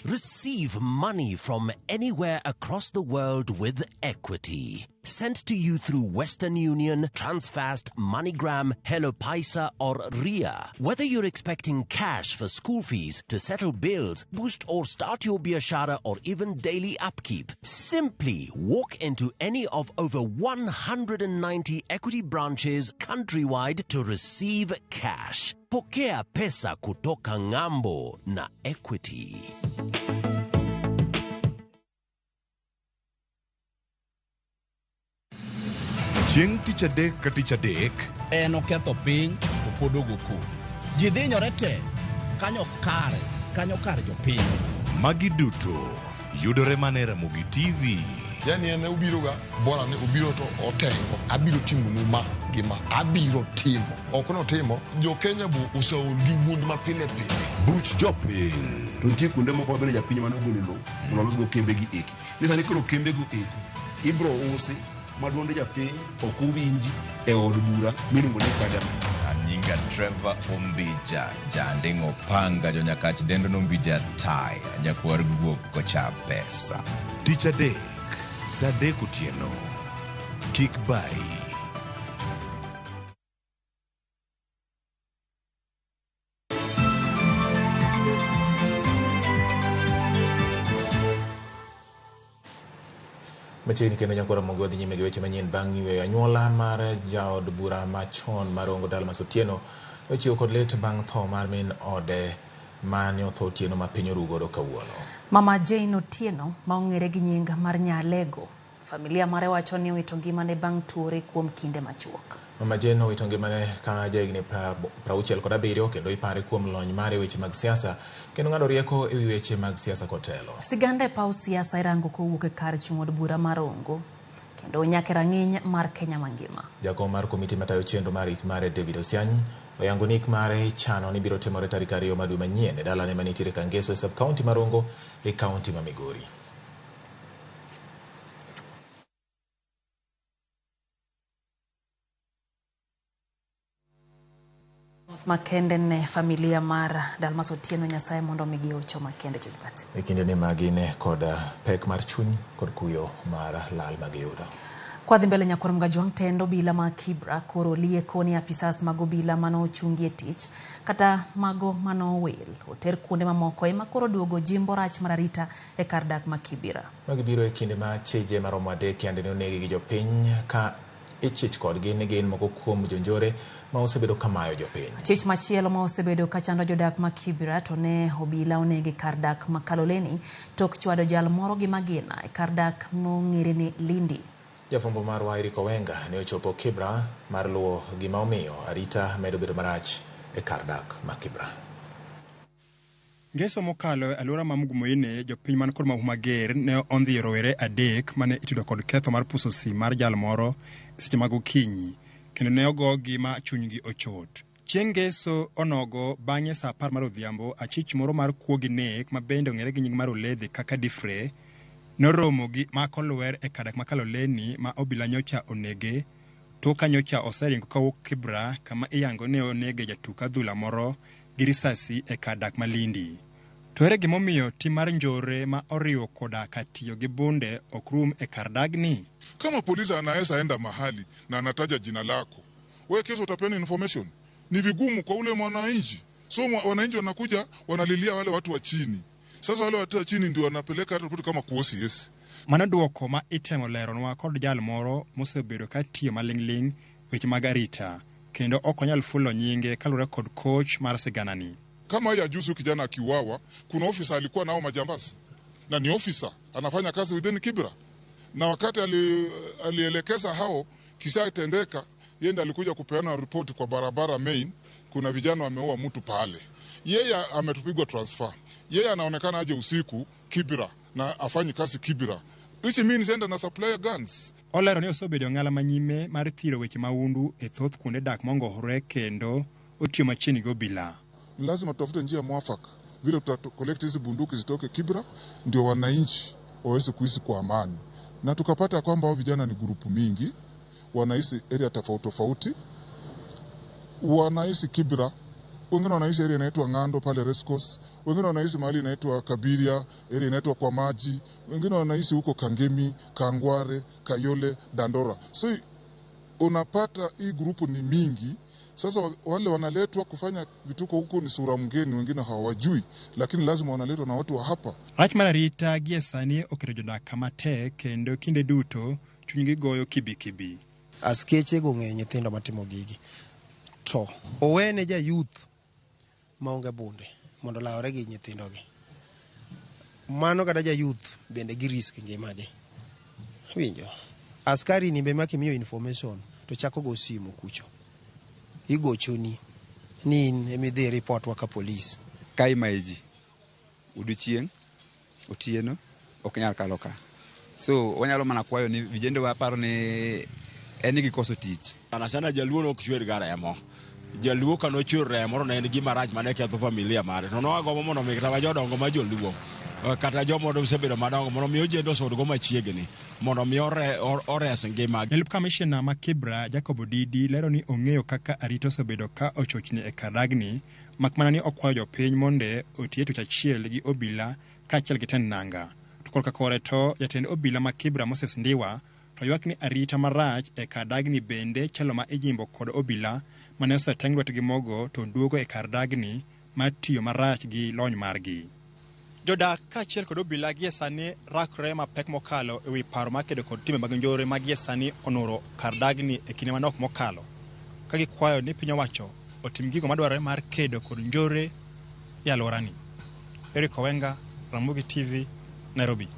Receive money from anywhere across the world with Equity. Sent to you through Western Union, Transfast, MoneyGram, Hello Paisa, or RIA. Whether you're expecting cash for school fees, to settle bills, boost or start your biashara, or even daily upkeep, simply walk into any of over 190 Equity branches countrywide to receive cash. Pokea pesa kutoka ng'ambo na Equity. Chieng' tich adek ka tich adek en oketho piny to pod ogo koko. Ji dhinyore te kanyo kare kanyo kar jopiny. Magi duto yudore mana e Ramogi TV. Yani en obiroga bora ni obiro to otengo abiro timonu ma gi ma abiro timo ok notimo jo Kenya bo oseol gi wuond ma pile pile. Buch jopiny. To nitie kuonde moko mabende japiny mane ogolo lowo mondo olosgo kembe gi eki. Ni sani koro kembe go eko ibro usi ma duond japiny ok owinji e od bura miluongo ni parliament. Nyinga Trevor Ombija, Janding'o Panga, Jonyakach dendo Nombija Tai, nyakwar guok kocha pesa. Tich adek, saa adek otieno. Kik bayi. Machiegni kendo nyakora Ramogi wadhi nyime gi weche manyien bang' yweyo anyuola mar jaod bura machon mar Rongo Dalmas Otieno ochiwo kod lit bang' tho mar min ode mane otho otieno ma piny oru godo kawuono. Mama Jane Otieno ma ong'ere gi nying mar Nyalego, familia mare wacho ni owito ngimane bang' tuore kuom kinde machuok. Mama Jane owito ngimane ka jahigni 67 kendo ipare kuom lony mare e weche mag siasa kendo ng'ado rieko ewi weche mag siasa kotelo. Siganda e paw siasa irango kowuok e kar chung' od bura mar Rongo kendo nyaka e rang'iny mar Kenya mangima. Jakom mar komiti matayo chenro mar ik mare David Osiany oyango ni ik mare ichano ni biro timore tarik 2 mar dwe manyien e dalane manitiere Kangeso e sub-county mar Rongo e kaunti ma Migori. Makende ne familia mar Dalmas Otieno, Nyasaye mondo omigi hocho makende Josphat. E kindeni ma gin kod pek mar chuny kod kuyo mar lal magiyudo. Kwadhi mbele nyakwar Mgajwang', tend obila ma Kibra koro lieko ni apisas mag obila manochungi e tich kata mago manowil oter kuonde mamoko ema koro duogo jimbo rach mar arita e kar dak ma Kibra. Magi biro e kinde ma cheje maromo 3 yande ne onegi gi jopiny ka ichich kodgi ni gin moko kuom jonjore ma osebedo kamayo jopiny. Chich machielo ma osebedo kachando jodak ma Kibra to ne obila onegi kar dak ma Kaloleni tok chwado jal moro gi magina e kar dak mong'ere ni Lindi. Jafwambo marwa Eric Owenga ne ochopo Kibra mar luwo gima omiyo arita medo bedo marach e kar dak ma Kibra. Ngeso mokalo e alwora ma Mugumoine, jopiny man kod mahu mager ne ondhiyo rowere 3 mane itudo kod ketho mar puso sim mar jal moro seche mag okinyi, kendo ne ogogi ma chunygi ochot. Chieng' ngeso onogo bang'e saa 10 mar odhiambo, achich moro mar kuo gi nek ma bende ong'ere gi nying mar Oledhi kaka Difre noromo gi mako lwer e kar dak ma Kaloleni ma obila nyocha onege tok ka nyocha oseringo kawuok Kibra kama iyango ne onege jatuk adhula moro gi risasi e kar dak ma Lindi. To ere gimomiyo tim mar njore ma oriwo koda ka tiyo gi bunde ok rum e kar dagni? Kama polisi anaweza enda mahali na anataja jina lako, wewe kesho utapeana information, ni vigumu kwa ule mwananchi. So wananchi wanakuja wanalilia wale watu wa chini. Sasa wale watu wa chini ndio wanapeleka ripoti kama kwa OCS. Mano duoko ma itemo leronwa kod jal moro mosebedo ka tiyo maling'ling' weche mag arita kendo ok onyal fulo nyinge kaluwore kod koch mar siganani. Kama ya juzi kijana akiuawa, kuna ofisa alikuwa nao majambazi na ni ofisa anafanya kazi within Kibra, na wakati alielekeza hao kisha itendeka, yeye ndiye alikuja kupeana ripoti kwa barabara main, kuna vijana wameua mtu pale. Yeye ametupigwa transfer. Yeye anaonekana aje usiku Kibra na afanyi kazi Kibra, which means enda na supply guns. Olero ni osebedo ng'ala manyime mar thiro weche mahundu e thoth kuonde dak mongorore kendo otiyo machiegni gi obila. Lazima tutafute njia mwafaka vile tuta collect hizi bunduki zitoke Kibra ndio wananchi waweze kuishi kwa amani. Na tukapata kwamba hao vijana ni grupu mingi, wanaishi area tofauti tofauti, wanaishi Kibra, wengine wanaishi area inaitwa Ng'ando pale Rescos, wengine wanaishi mahali inaitwa Kabiria, area inaitwa kwa maji, wengine wanaishi huko Kangemi, Kangware, Kayole, Dandora. So unapata hii grupu ni mingi. Sasa wale wanaletwa kufanya vituko huko ni sura mgeni, wengine hawajui, lakini lazima wanaletwa na watu wa hapa. Rach mar arita gie sani oketo jodak kama tek kendo kinde duto chunygi goyo kibikibi. Askeche go ng'eyo nyithindo matimo gigi. To owene ja youth maonge bunde mondo lawre gi nyithindogi. Mano kata ja youth bende gi risk ngimagi. Winjo. Askari ni be makimiyo information to chako go simu kucho. Igochoni ni in emidhi report wa ka police. Ka imayo ji odiochieng' otieno ok nyal kalo ka. So wanyalo mana kwayo ni vijende wa paro ni en ni gikoso tich. Sana sana jaluo nok chwer ga remo. Jaluo ka nochwer remo to ne en gima rach mane ketho familia mare. To nowagombo mondo mi kata jodongo ma joluo kata joma osebedo madongo mondo mi ojendo osudgo machiegni mondo mi ores ngima. Jalup kamishna ma Kibra Jacob Odidi lero ni ong'eyo kaka arita osebedo ka ochochni e kar dagni, mak mana ni okwayo jopiny monde oti e tich achiel gi obila kaachiel gi tend nanga. To korka kore to jatend obila ma Kibra Moses Ndiwa to ywak ni arita marach e kar dagni bende chalo ma ijimbo kod obila mane oseteng' lwetgi mogo to duogo e kar dagni mar tiyo marach gi lony margi. Jodak kaachiel kod obila gie sani rakre mapek mokalo ewi paro mar kedo kod timbe mag njore ma gie sani onuro kar dagni e kinde manok mokalo, ka gikwayo ni piny owacho otim gigo madwarore mar kedo kod njore e alworani. Eric Owenga, Ramogi TV, Nairobi.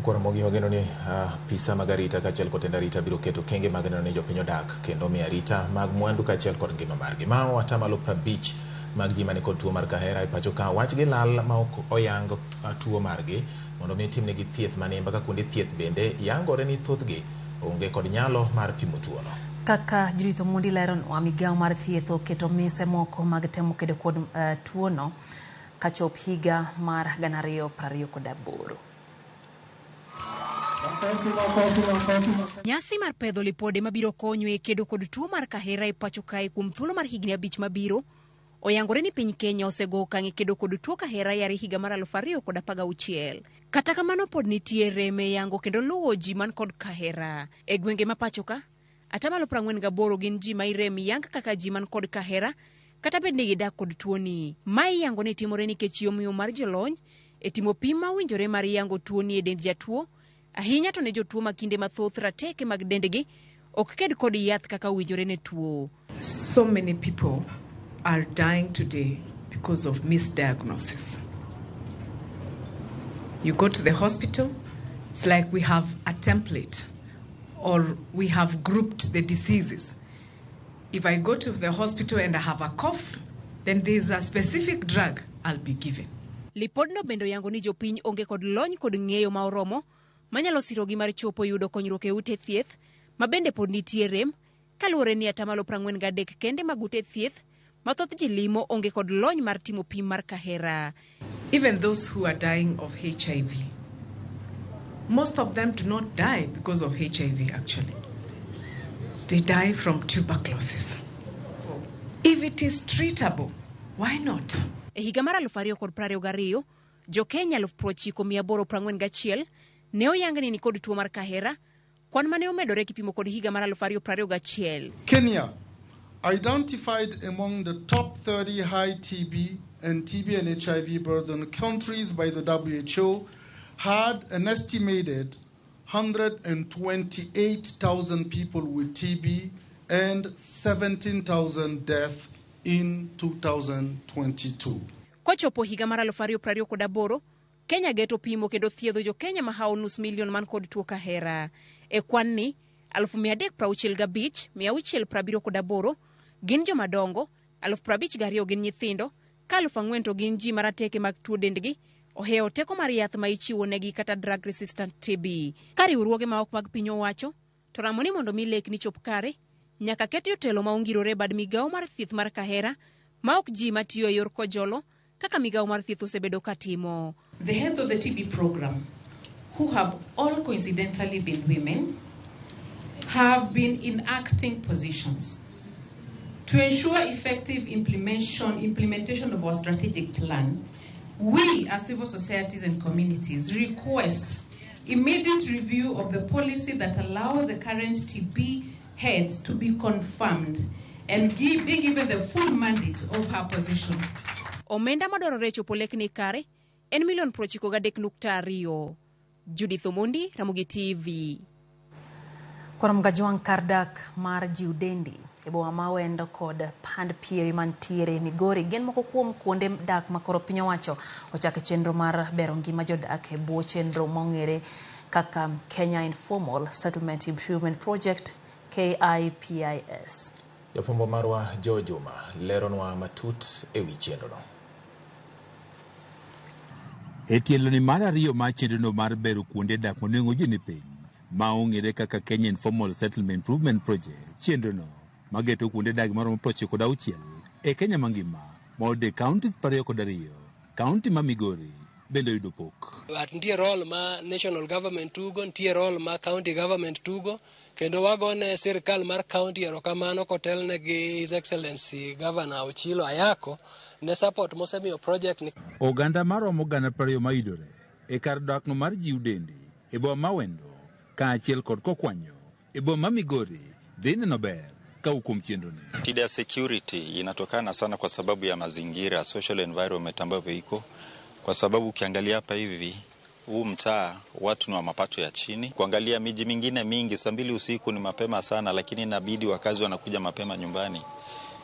Koro Ramogi wageno ni apisa mag arita kaachiel kod tend arita biro keto kenge mag neno ni jopiny odak kendo miyo arita mag mwandu kaachiel kod ngima margi. Ma 50% mag ji mani kod tuo mar kahera e pacho ka wachgi lal ma ok oyang tuo margi mondo mi timnegi thieth manimba ka kuonde thieth bende yangore ni thothgi onge kod nyalo mar pimo tuono. Kaka Judith Omondi leronwa, migawo mar thieth oketo mise moko mag temo kedo kod tuono kachop higa mar 2028. Nyasi mar pedho lipode mabiro konyo e kedo kod tuo mar kahera e pacho kae kuom thuolo mar higni 5 mabiro oyangore ni piny Kenya osego okang' e kedo kod tuo kahera yare higa mar 2016. Kata kamano pod nitie rem e yango kendo luwo ji man kod kahera. E gwenge ma pacho ka, 48% gin ji ma irem yang kaka ji man kod kahera kata bed ni gidak kod tuoni. Mae iyango ni timore nikech yomyom mar jolony e timo pim ma owinjore mar yango tuoni e dend jatuo, ahinya to ne jotuo ma kinde mathoth rateke mag dendgi ok ked kod yath kaka owinjore ne tuo. So many people are dying today because of misdiagnosis. You go to the hospital, it's like we have a template or we have grouped the diseases. If I go to the hospital and I have a cough, then there's a specific drug I'll be given. Lipodno bende oyango ni jopiny onge kod lony kod ng'eyo ma oromo manyalo sirogi mar chopo yudo konyruok e ute thieth ma bende pod nitie rem kaluwore ni 43% kende mag ute thieth ma thoth ji limo onge kod lony mar timo pim mar kahera. Even those who are dying of HIV, most of them do not die because of HIV actually. They die from tuberculosis. If it is treatable, why not? E higa mar 2022, jo Kenya 9,841 ne oyang ni nikod tuo mar kahera, kwan mane omedore kipimo kod higa mar 2021. Kenya, identified among the top 30 high TB and TB and HIV burden countries by the WHO, had an estimated 128,000 people with TB and 17,000 deaths in 2022. Kochopo higa mar 2028, Kenya geto pimo kendo thiedho jo Kenya mahawo 500,000 man kod tuo kahera. E kwan ni 365,678 gin jomadongo, 52,000 gin nyithindo, ka 4,000 to gin ji marateke mag tuo dendgi ohewo teko mar yath ma ichiwo negi kata drug resistant TB. Ka riwruoge ma ok mag piny owacho to ramo ni mondo mi lekni chop kare, nyaka ket jotelo ma ongirore e bad migawo mar thieth mar kahera ma ok ji matiyo e yor kojolo kaka migawo mar thieth osebedo katimo. The heads of the TB program, who have all coincidentally been women, have been in acting positions. To ensure effective implementation of our strategic plan, we as civil societies and communities request immediate review of the policy that allows the current TB head to be confirmed and be given the full mandate of her position. Omenda madwarore chopo lekni kare en milion 93.2. Judith Omondi, Ramogi TV. Kuom Gajwang' kar dak mar Jiudendi e boma ma Wendo kod Pand Pieri mantiere Migori gin moko kuom kuonde dak ma koro piny owacho ochako chenro mar bero ngima jodak e bwo chenro mong'ere kaka Kenya Informal Settlement Improvement Project KIPIS. Jafwambo marwa Joe Juma leronwa matut e wi chenrono. E tieloni mar ariyo mar chenrono mar bero kuonde dak moneng'o ji ni piny ma ong'ere kaka Kenya Informal Settlement Improvement Project, chenrono mageto kuonde dak maromo 96 e Kenya mangima moyudo e counties 22, kaunti ma Migori bende oyudo pok. Nitie role ma national government tugo, nitie role ma county government tugo, kendo wagone sirkal mar county erokamano kotelne gi His Excellency Governor Ochilo Ayako ne support mosemiyo project ni. Oganda maromo 20,000 mayudore e kar dakno mar Jiudendi e boma ma Wendo kaachiel kod Kokwanyo e boma ma Migori dhi neno ber kawuok kuom chenroni. Shida ya security inatokana sana kwa sababu ya mazingira, social environment ambavyo iko, kwa sababu ukiangalia hapa hivi huu mtaa watu ni wa mapato ya chini. Kuangalia miji mingine mingi saa 2 usiku ni mapema sana, lakini inabidi wakazi wanakuja mapema nyumbani.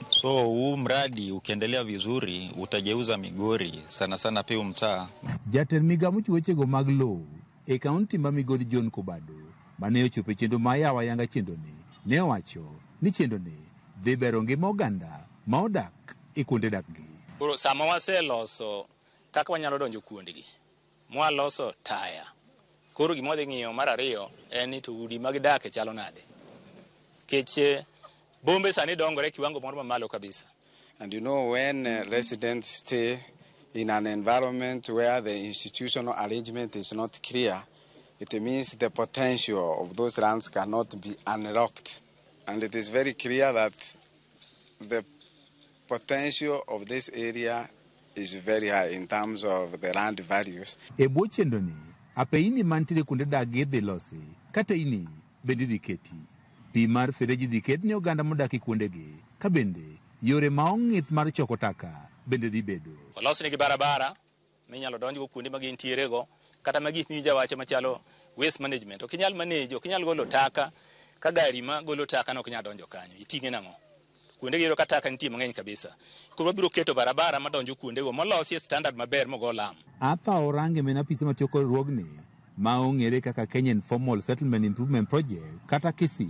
So huu mradi ukiendelea vizuri utageuza Migori sana sana pia mtaa. Jatend migawo mochiwo wechego mag lowo e kaunti ma Migori John Kobado mane ochopo e chenro ma yawo ayanga chenroni ne owacho ni chenroni dhi bero ngima oganda ma odak e kuonde dakgi. Koro sama waseloso kaka wanyalo donjo kuondgi, mwaloso taya. Koro gima wadhi ng'iyo mar ariyo en ni to udi mag dak chalo nade. Nikech bombe sani dongore kiwango moro mamalo kabisa. And you know, when residents stay in an environment where the institutional arrangement is not clear, It means the potential of those lands cannot be unlocked. And it is very clear that the potential of this area is very high in terms of the land values. E bwo chenroni, apeini mantiere kuonde dak gi idhi losi, ka teyni bende idhi keti. Pi mar fereji idhi ket ne oganda modak e kuondegi, ka bende yore ma ong'ith mar choko taka bende dhi bedo. Olosnegi barabara minyalo donjgo kuonde ma gintiere go, kata ma gik miwinjo awacha machalo waste management. Ok inyal manage, ok inyal golo taka ka gari ma golo taka no ok nyal donjo kanyo. Iting'e nang'o? Kuonde gi iyudo ka taka nitie mang'eny kabisa. Koro wabiro keto barabara madonjo kuondego molosi e standard maber mogo lam. Arthur Orange ma en apisa matiyo kod riwruogni ma ong'ere kaka Kenya Informal Settlement Improvement Project kata KISIP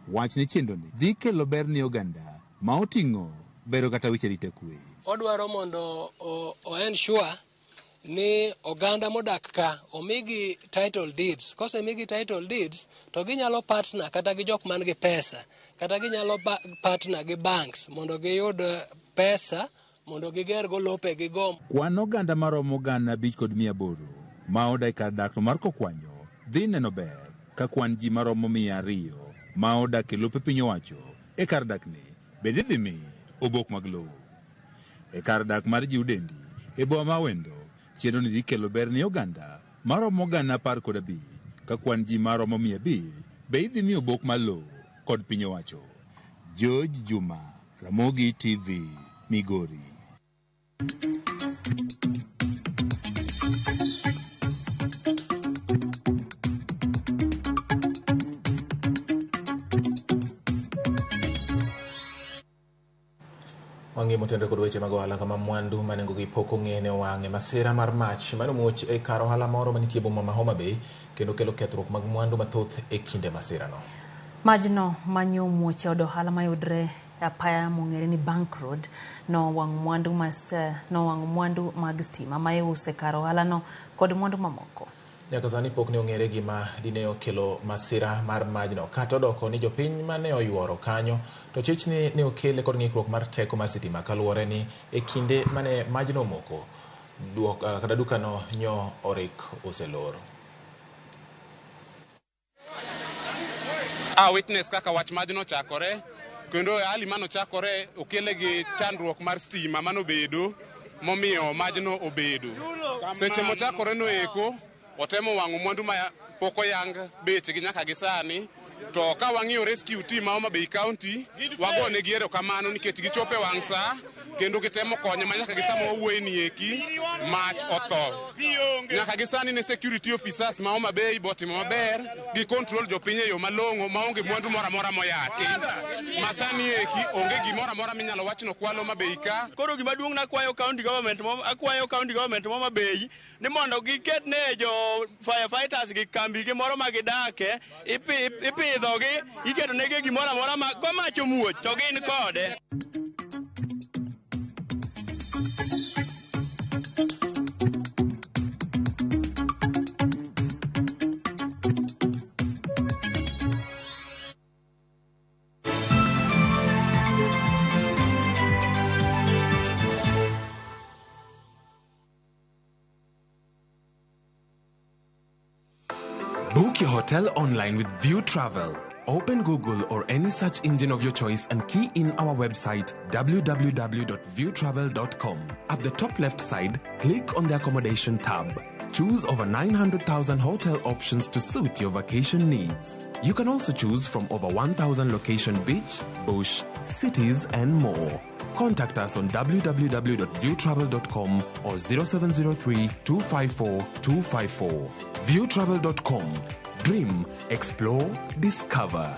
wach ni chenroni dhi kelo ber ne oganda ma oting'o bero kata weche rito kwe. Odwaro mondo o ensure ni oganda modak ka omigi title deeds. Kosemigi title deeds to ginyalo partner kata gi jok man gi pesa, kata ginyalo partner gi banks mondo giyud pesa mondo giger go lope gi go. Kwan oganda maromo 5,800 ma odak e kar dak mar Kokwanyo dhi neno ber ka kwan ji maromo 200 ma odak e lope piny owacho e kar dakni bende idhi mi obok mag lowo. E kar dak mar Jiudendi e boma ma Awendo, chenroni dhi kelo ber ne oganda maromo 15,000 ka kwan ji maromo 500 be idhi mi obok mar lowo kod piny owacho. George Juma, Ramogi TV, Migori. Wang'i motenore kod weche mag ohala kama mwandu ma nengogi pok ong'e ne owang' e masira mar mach mane omuoch e kar ohala moro manitie e boma ma Homa Bay kendo kelo kethruok mag mwandu mathoth e kinde masirano. Majno manyo omuoch e od ohala mayudre e apaya mong'ere ni Bank Road nowang'o mwandu mag stima ma iuso e kar ohalano kod mwandu mamoko. Nyaka sani pok ne ong'ere gima dine okelo masira mar majno, kata odoko ni jopiny mane oyuoro kanyo to chich ni ne okele kod ng'ikruok mar teko mar sitima kaluwore ni e kinde mane majno omoko kata dukano nyo orik oselor. A witness kaka wach majno chakore kendo hali mano chakore okele gi chandruok mar stima manobedo momiyo majno obedo. Seche mochakore no eko otemo wang'o mwandu ma pok oyang bechgi nyaka gi sani, to ka wang'iyo rescue team ma Homa Bay County wagonegi erokamano nikech gichopo e wang' sa kendo gitemo konyo ma nyaka gi sama wawuoye ni eki mach otho. Nyaka gi sani ne security officers ma Homa Bay botimo maber gi control jopiny e yo malong'o maonge mwandu moro amora moyaki. Ma sani eki onge gimoro amora minyalo wach ni okwal Homa Bay ka. Koro gima duong' nakwayo county government akwayo county government ma Homa Bay ni mondo giket ne jo firefighters gi kambi gi moro ma gidake, ipidhogi, iketo negi gimoro amora ma komach omuoch to gin kode. Book your hotel online with View Travel. Open Google or any search engine of your choice and key in our website www.viewtravel.com. At the top left side, click on the accommodation tab. Choose over 900,000 hotel options to suit your vacation needs. You can also choose from over 1,000 location beach, bush, cities and more. Contact us on www.viewtravel.com or 0703 254 254. Viewtravel.com. Dream, explore, discover.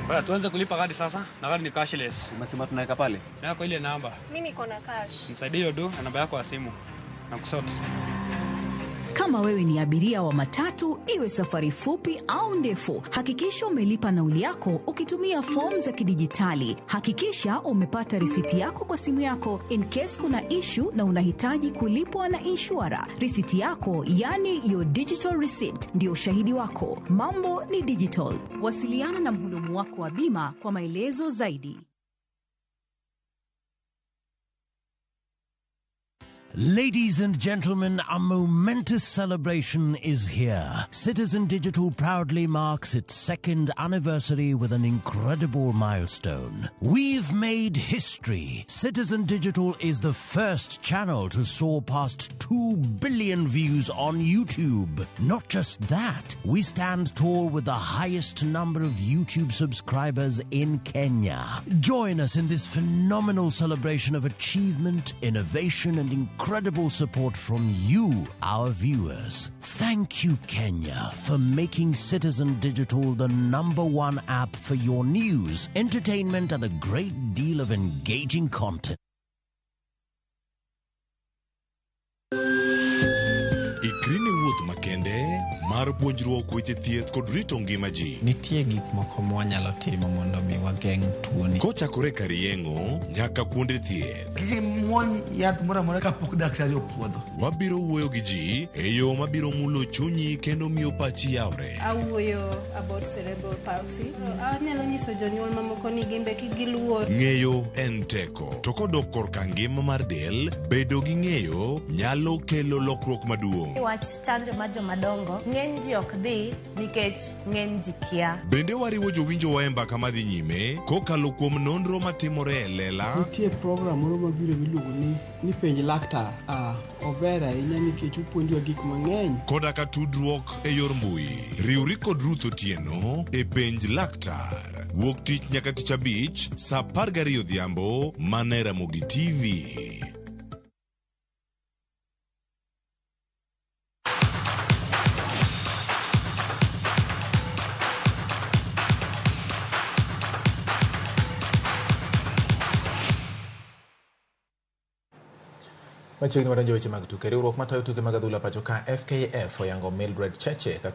Bwana, tuanze kulipa kadi sasa na kadi ni cashless. Umesema tunaweka pale? Na kwa ile namba. Mimi niko na cash. Nisaidie hiyo do na namba yako ya simu. Na kusort. Kama wewe ni abiria wa matatu, iwe safari fupi au ndefu, hakikisha umelipa nauli yako ukitumia fomu za kidijitali. Hakikisha umepata risiti yako kwa simu yako in case kuna issue na unahitaji kulipwa na inshura. Risiti yako, yani your digital receipt, ndio ushahidi wako. Mambo ni digital. Wasiliana na mhudumu wako wa bima kwa maelezo zaidi. Ladies and gentlemen, a momentous celebration is here. Citizen Digital proudly marks its second anniversary with an incredible milestone. We've made history. Citizen Digital is the first channel to soar past 2 billion views on YouTube. Not just that, we stand tall with the highest number of YouTube subscribers in Kenya. Join us in this phenomenal celebration of achievement, innovation, and incredible support from you, our viewers. Thank you, Kenya, for making Citizen Digital the number one app for your news, entertainment, and a great deal of engaging content. Ikri ne wuoth makende mar puonjruok weche thieth kod rito ngima ji. Nitie gik moko mwanyalo timo mondo mi wageng' tuoni. Kochakore kar yeng'o nyaka kuonde thieth. Kik imuony yath moro amora kapok daktari opuodho. Wabiro wuoyo gi ji e yo mabiro mulo chunyi kendo miyo pachi yawre. Awuoyo about cerebral palsy. Anyalo nyiso jonyuol mamoko ni gin be kik giluor. Ng'eyo en teko. To kodok korka ngima mar del, bedo gi ng'eyo nyalo kelo lokruok maduong'. Wach chanjo mar jomadongo ng'eny ji ok dhi nikech ng'eny ji kia. Bende wariwo jowinjowa e mbaka madhi nyime kokalo kuom nonro matimore e lela. Nitie program moro mabiro miluongo ni penj laktar. Ober ahinya nikech opuonjowa gik mang'eny. Koda ka tudruok e yor mbui. Riwri kod Ruth Otieno e penj laktar. Wuok tich nyaka tich abich saa 12 odhiambo mana e Ramogi TV. Machiegni wadonjo weche mag tuke. Riwruok matayo tuke mag adhula pacho ka FKF oyango Mildred Cheche kaka